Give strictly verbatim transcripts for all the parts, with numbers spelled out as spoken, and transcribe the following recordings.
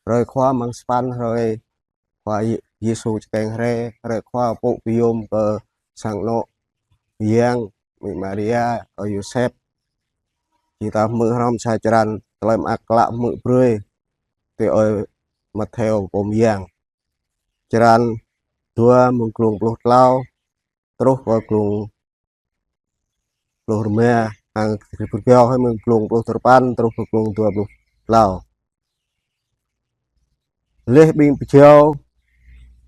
Hrơi Khua amăng sapăn hrơi Khua Yê-, Yêsu čơkeng hrĕ, hrơi Khua pŭ pơyom kơ sang anŏ mơyang, amĭ Maria, ơi Yôsep. Či ta hmư̆ hrŏm sa črăn tơlơi mơak klă hmư̆ brơi tui ơi Matthêô pô mơyang. Črăn dua mơ̆ng glông pluh klâo truh pơ glông pluh rơma, hăng pơgiŏng hơi mơ̆ng glông pluh duapăn truh pơ glông dua pluh klâo. Laih ƀing pơjâo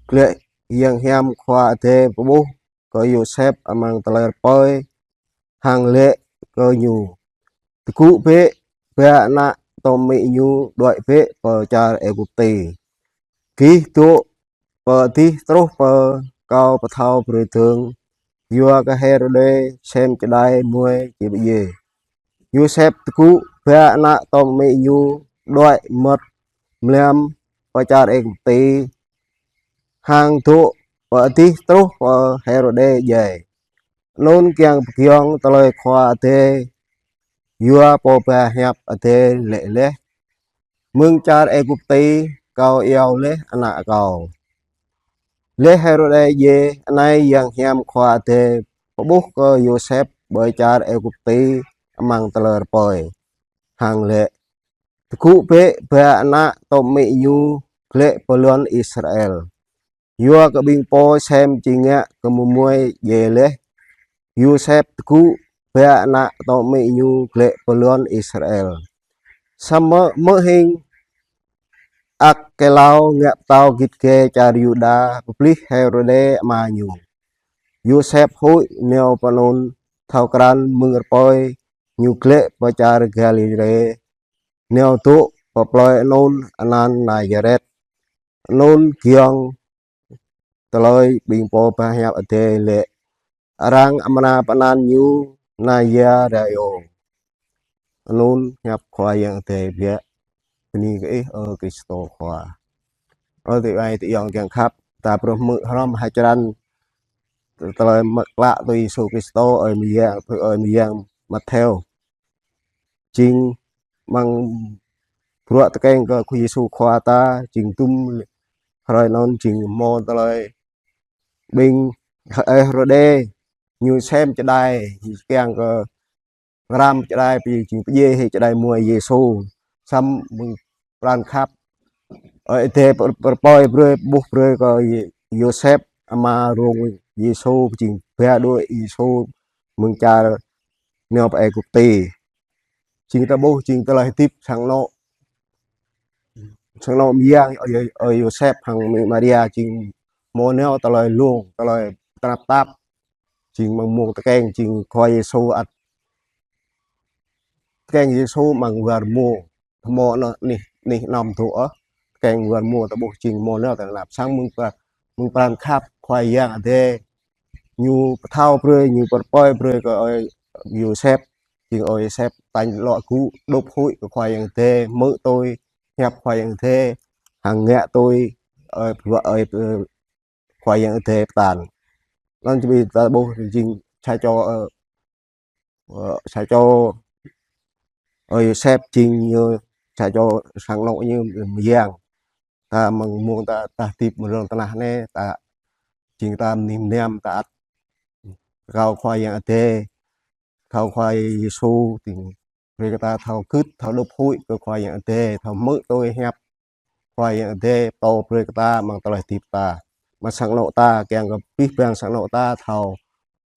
glaĭ, Yang Hiam Khua Adai pơƀuh kơ Yôsep amăng tơlơi rơpơi, hăng laĭ kơ ñu: Tơgŭ bĕ ba ană tŏm amĭ ñu, đuaĭ bĕ pơ čar Êgupti. Gih dŏ pơ adih truh pơ kâo pơthâo brơi dơ̆ng, yua kơ Hêrôđê sem čơđai muai či pơdjai. Yôsep tơgŭ ba ană tŏm amĭ ñu, đuaĭ mơmŏt mlam pơ čar Êgupti, hăng dŏ pơ adih truh pơ Hêrôđê djai. Anŭn kiăng pơgiŏng tơlơi Khua Adai, yua pô ba hiăp Adai laĭ laih: Mơ̆ng čar Êgupti kâo iâu laih ană kâo. Laih Hêrôđê djai, anai Yang Hiam Khua Adai pơƀuh kơ Yôsep ƀơi čar Êgupti amăng tơlơi rơpơi, hăng laĭ: Tơgŭ bĕ ba ană tŏm amĭ ñu glaĭ pơ lŏn Israel, yua kơ ƀing pô sem či ngă kơ mơmuai djai laih. Yôsep tơgŭ ba ană tŏm amĭ ñu glaĭ pơ lŏn Israel. Samơ̆ hmư̆ hing Arkêlao ngă pơtao git gai čar Yuđa pơplih Hêrôđê ama ñu, Yôsep huĭ nao pơ anŭn. Thâo krăn mơ̆ng rơpơi, ñu glaĭ pơ čar Galilê, nao dŏ pơ plơi anŭn anăn Nazaret. Anŭn giŏng tơlơi ƀing pô ba hiăp Adai laĭ: Arăng amra pơanăn ñu Nazareo. Anŭn hiăp Khua Yang Adai biă. Bơni kơ Ih, ơ Krist Khua. Ơ adơi amai ayŏng kiăng khăp, ta phrâo hmư̆ hrŏm hai črăn tơlơi mơak klă tui Yêsu Krist, ơi mơyang, ơi mơyang Matthêô. Jing amăng bruă tơkeng kơ Khua Yêsu Khua ta, jing tŭm hrơi anŭn jing hmâo tơlơi ƀing Hêrôđê ñu sem čơđai, ñu kiăng kơ răm čơđai, pơjing pơdjai hĭ čơđai muai Yêsu. Samơ̆ mơ̆ng pran khăp Ơi Adai pơ-, pơrơpơi brơi, pơƀuh brơi kơ Yê-, Yôsep ama rông Yêsu, pơjing ba đuaĭ Yêsu mơ̆ng čar nao pơ Êgupti. Jing ta ƀuh, jing tơlơi hơdip sang anŏ, sang anŏ mơyang ơi, ơi Yôsep hăng amĭ Maria, jing hmâo nao tơlơi lông, tơlơi tơnap tap. Jing amăng mông tơkeng, jing Khua Yêsu ăt tơkeng Yêsu amăng war rơmô. Hmâo anŭn anih, anih anom dŏ ôh. Tơkeng war rơmô ta ƀuh jing hmâo nao tơlơi tơnap. Samơ̆ mơ̆ng pra-, mơ̆ng pran khăp Khua Yang Adai, ñu pơthâo brơi, ñu pơrơpơi brơi kơ ơi Yôsep. Jing ơi Yôsep tañ lŏ gŭ, đŭp huĭ kơ Khua Yang Adai, hmư̆ tui hiăp Khua Yang Adai, hăng ngă tui ơi, bruă ơi, ơ, Khua Yang Adai pơtă. Anŭn či ƀing ta ƀuh jing sa čô, ơ, ơ, sa čô, ơ, Yôsep jing ñu sa čô sang anŏ ñu mơyang. Ta amăng mông ta, ta hơdip amăng lŏn tơnah anai, ta jing ta mơnuih mơnam, ta ăt rơkâo Khua Yang Adai, rơkâo Khua Yêsu, jing brơi kơ ta thâo gưt, thâo đŭp huĭ kơ Khua Yang Adai, thâo hmư̆ tui hiăp Khua Yang Adai pơtô brơi kơ ta amăng tơlơi hơdip ta. Amăng sang anŏ ta, kiăng kơ abih bang sang anŏ ta thâo,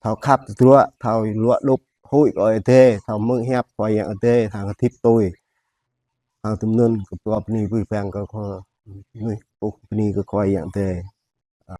thâo khăp tơdruă, thâo luă đŭp huĭ kơ Ơi Adai, thâo hmư̆ hiăp Khua Yang Adai, thâo hơdip tui. Hăng tui anŭn kơ pơpŭ bơni abih bang kơ Khua, mơnuih pơpŭ bơni kơ Khua Yang Adai.